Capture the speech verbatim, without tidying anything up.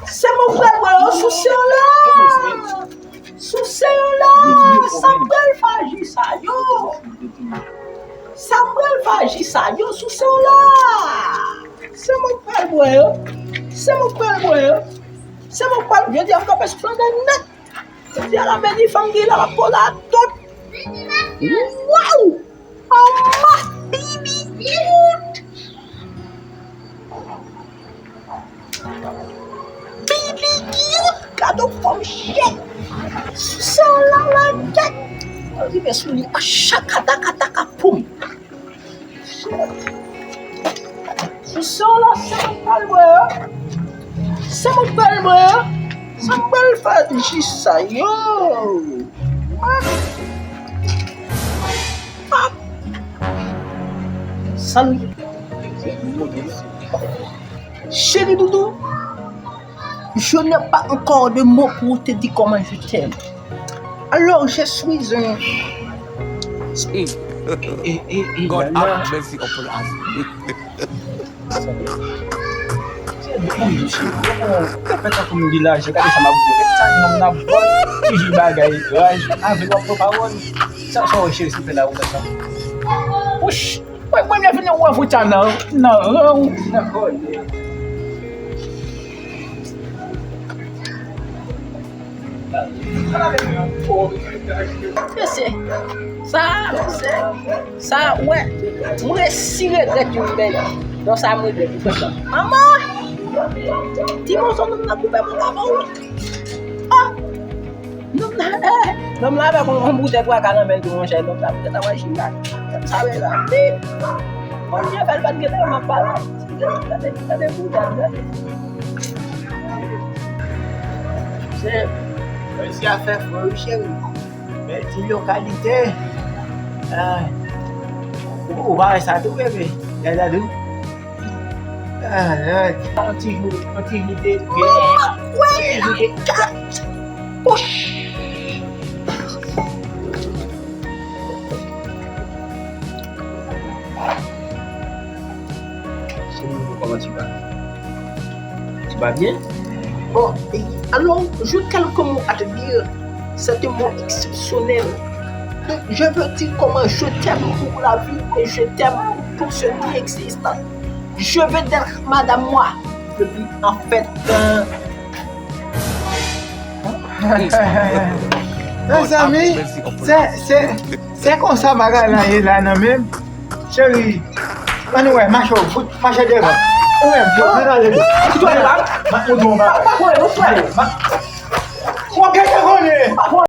Se mwen k pral bwè yo sou se yo la. Sou se yo la. Sa m pral fè a ji sa yo. Sa m pral fè a ji sa yo sou se yo la. Se mwen k pral bwè yo. Se mwen k pral bwè yo. Se mwen k pral, jodi a m kanpe sou plantay nèt. Jodi a la beni fanm ki la la pola tout. Waw! Anma bibi cute. Bibi cute. Gade fòm chèk. Sou se yo la la tèt. Mwen rive sou li a chakata kataka poum. Sou se yo la se mwen k pral bwè yo. Se mwen k pral bwè yo. Se mwen k pral fè jis sa yo. Sa l Cheri doudou, je n'ai pas encore de mots pour te dire comment je t'aime. Alors, je suis un... God have mercy upon us. Se bon, mesye. Yo fè tankou m gen lajan, gade sa m ap voye. Sa nonm nan bon, toujou bagay raj, avè w ap pran pawòl. Sa, sa w cheri, se fè la ou fè sa. Wouch! Mwen, mwen, mwen vin wè fouta nan, nan ran ou, nan kòlè. Mesye, sa, sa, wè, mwen resi regrèt yon bèl. Non, sa mwen regrèt. Manman! Ti moso nonm nan koupe mwen lavan ou. Ah! Nonm la, eh, nonm la avèk yon, yon boutèy twa ka nan men l tou, monchè, nonm la poutèt ap al chita. Sa vle la. Pi, bon, Dye fè l pa t gen tan, m ap pale. Gade, gade boutèy, gade. Se, mesye a fè fò, wi, cheri. Bèl ti lyon kalite. Ah. Ou, ou pa wè sa tou, bebe? Gade sa tou. Ah, Lòd. Yon ti jou, yon ti jou de... Mwen kwè nan kat. Wouch. Kòman tu vas? Tu vas bien? Bon, et alors, j'ai quelques mots à te dire. C'est un mot exceptionnel. Donc, je veux dire comment je t'aime pour la vie et je t'aime pour ce qui existe. Je veux d'être madame moi. Et puis, en fait, euh, Mezanmi, se, se, se konsa bagay la ye la nan menm. Cheri, ann wè, mache w, fout, mache devan. Ou menm, fout, mache devan. Ou jwenn bab? Ma, ou jwenn bab? Pa konnen, ou frè. Ma, ou pa konnen.